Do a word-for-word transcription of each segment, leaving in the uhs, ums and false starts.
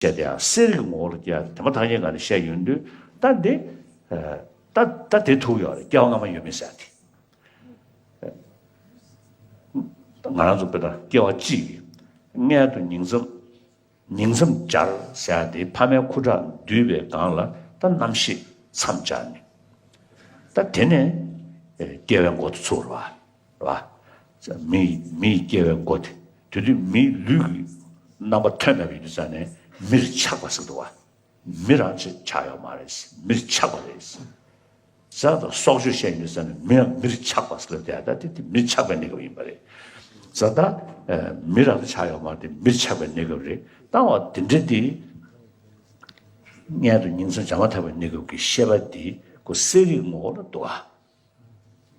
བཤད་དེ་ཡང་གསལ་རིག་གི་ངོ་བོ་ལ་སྐྱེ་བ་དེ་མ་ཐག་ཉེ་ག་ནས་བཤད་ཡོང་དུས། ད་འདི་ད་ད་དེ་ཐུག་ཡོད་རེད། སྐྱེ་བ་སྔ་མ་ཡོད་མེད་ཟེར་ཏེ། ང་རང་ཚོ་དཔེར་ན་སྐྱེ་བ་གཅིག་གིས་མངལ་དུ་ཉིང་མཚམས་ཉིང་མཚམས་སྦྱར་ཟེར་ཡ་དེ་ཕ་མའི་ཁུ་ཁྲག་འདུས་པའི་སྒང་ལ་ད་རྣམ་ཤེས་མཚམས་སྦྱར་ནས། ད་དེ་ནས་སྐྱེ་བའི་མགོ་དེ་ཚུགས་རེད་བ། རེད་བ། མི་མིའི་སྐྱེ་བའི་མགོ་དེ། དེ་དུས་མིའི་ལུས་ཀྱི་རྣམ་པ་ཐོན་མེད་པ་ཡིན་དུས་ཙང་ནས་མིར་ཆགས་པ་ཟེར་འདུག་བ། མི་རང་ཆ་ཆགས་ཡོད་མ་རེད། མིར་ཆགས་པ་རེད། ཟ་ད་སྲོག་གཅོད་བཤད་ཡོང་དུས་ཙང་ནས་མི་མིར་ཆགས་པ་ཟེར་ལབ་དེ་ད་དེ་དེ་མིར་ཆགས་པའི་གནས་སྐབས་ཡིན་པ་རེད། ཟ་ད་མི་རང་ཆགས་ཡོད་མ་རེད། དེ་མིར་ཆགས་པའི་གནས་སྐབས་རེད། ད་འོ་དེ་འདྲ་དེ། མངལ་དུ་ཉིང་མཚམས་སྦྱར་མ་ཐག་པའི་གནས་སྐབས་ཀྱི་ཤེས་པ་འདི་ཁོ་གསལ་རིག་ངོ་བོ་ལ་འདུག་ཨ།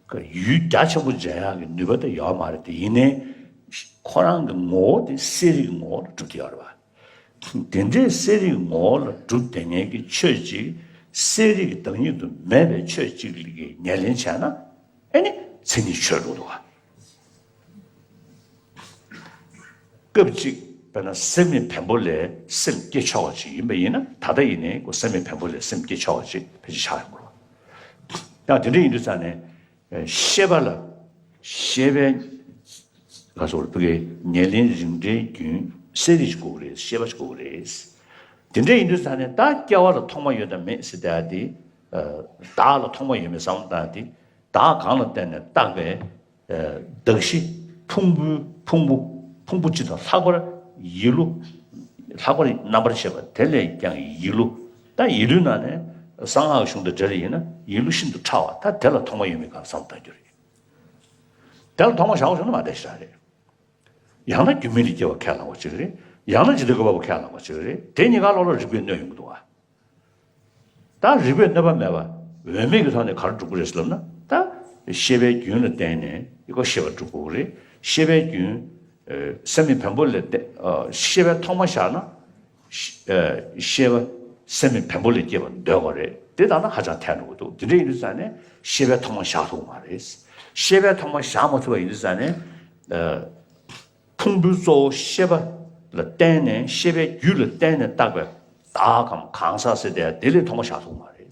ཁོ་ཡུལ་རྒྱ་ཆེན་པོ་འཇལ་ཡག་གི་ནུས་པ་དེ་ཡོད་མ་རེད་དེ། ཡིན་ནའི་ཁོ་རང་གི་ངོ་བོ་དེ་གསལ་རིག་ངོ་བོ་ལ་གྲུབ་བསྡད་ཡོད་རེད་བ། དེ་འདྲའི་གསལ་རིག་ངོ་བོ་ལ་གྲུབ་བསྡད་མཁན་གྱི་ཆོས་གཅིག་གསལ་རིག་གི་བདག་ཉིད་དུ་མེད་པའི་ཆོས་གཅིག་གི་ཉེར་ལེན་བྱས་ན། ཨེ་ནི་མཚན་ཉིད་ཆོད་འགྲོ་འདུག་བ། སྐབས་གཅིག་དཔེར་ན་སེམས་མེད་བེམ་པོ་ལས་སེམས་སྐྱེ་ཆོག་པ་ཅིག་ཡིན་པ་ཡིན་ན། ད་ལྟ་ཡིན་ནའི་ཁོ་སེམས་མེད་བེམ་པོ་ལས་སེམས་སྐྱེ་ཆོག་པ་ཅིག་ཕལ་ཆེར་ཆགས་ཡོང་གི་རེད། ཡང་དེ་འདྲ་ཡིན་དུས་ཙང་ནས་ཤེས་པ་ལ་ཤེས་པའི་ག་སོགས་ལ་ཕ་གིའི་ཉེར་ལེན་རིགས་འགྲེའི་རྒྱུན་གསལ་རིག་ཅིག་དགོས་ཀྱི་རེད། ཤེས་པ་ཅིག་དགོས་ཀྱི་རེད། དེ་འདྲ་ཡིན་དུས་ཙང་ནས་ད་སྐྱེ་བ་ལ་ཐོག་མ་ཡོད་དམ་མེད་ཟེར་བསྡད་ཡ་དེ། བདག་ལ་ཐོག་མ་ཡོད་མེད་བསམ་བློ་བཏང་ཡ་དེ། བདག་གང་ལ་བརྟེན་ནས་བཏགས་པའི་གདགས་གཞི་ཕུང་པོའི་ཕུང་པོ་ཕུང་པོ་སྤྱི་དང་ལྷག་པར་ཡིད་བློ། ལྷག་པར་རྣམ་པར་ཤེས་པ་དེ་ལས་ཀྱང་ཡིད་བློ། ད་ཡིད་བློའི་ནང་ནས་གསང་སྔགས་གཞུང་དང་འབྲེལ་ཡིན་ན་ཡིད་བློ་ཤིན་ཏུ་ཕྲ་བ། ད་དེ་ལ་ཐོག་མ་ཡོད་མེད་གང་བསམ་བློ་གཏོང་རྒྱུ་རེད། དེ་ལ་ཐོག་མ་བཞག་པ་བྱུང་ན་མ་བསྡད་ཤག་རེད། ཡང་ན་རྒྱུ་མེད་ལས་སྐྱེ་བ་ཁས་བླངས་པ་ཅིག་རེད། ཡང་ན་འཇིག་རྟེན་བཀོད་པ་པོ་ཁས་བླངས་པ་ཅིག་རེད། དེ་གཉིས་ཀ་ལོག་ལ་རིགས་པས་གནོད་ཡོང་གི་འདུག་བ། ད་རིགས་པས་གནོད་པ་མེད་པ་འོས་མེད་ཀྱི་ཐོག་ནས་ག་རེ་སྒྲུབ་དགོས་རེད་ཟེར་ལབ་ན། ད་ཤེས་པའི་རྒྱུན་ལ་བརྟེན་ནས་ཡི་གེ་ཤེས་པ་སྒྲུབ་དགོས་རེད། ཤེས་པའི་རྒྱུན་སེམས་མེད་བེམ་པོ་ལས་བརྟེན། ཤེས་པའི་ཐོག་མ་བཞག་ན། ཤེས་པ་སེམས་མེད་བེམ་པོ་ལས་སྐྱེས་པར་འདོད་དགོས་རེད། དེ་ལྟར་ན་ཧ་ཅང་ཐལ་འགྲོ་གི་འདུག། དེ་འདྲ་ཡིན་དུས་ཙང་ནས་ཤེས་པའི་ཐོག་མ་བཞག་ཐུབ་མ་རེད། ཤེས་པའི་ཐོག་མ་བཞག་མ་ཐུབ་པ་ཡིན་དུས་ཙང་ནས། ཕུང་པོའི་གཙོ་བོ་ཤེས་པ་ལ་བརྟེན་ནས་ཤེས་པའི་རྒྱུད་ལ་བརྟེན་ནས་བཏགས་པའི་བདག་གམ་གང་ཟག་ཟེར་དེ་དེ་ལས་ཐོག་མ་བཞག་ཐུབ་མ་རེད།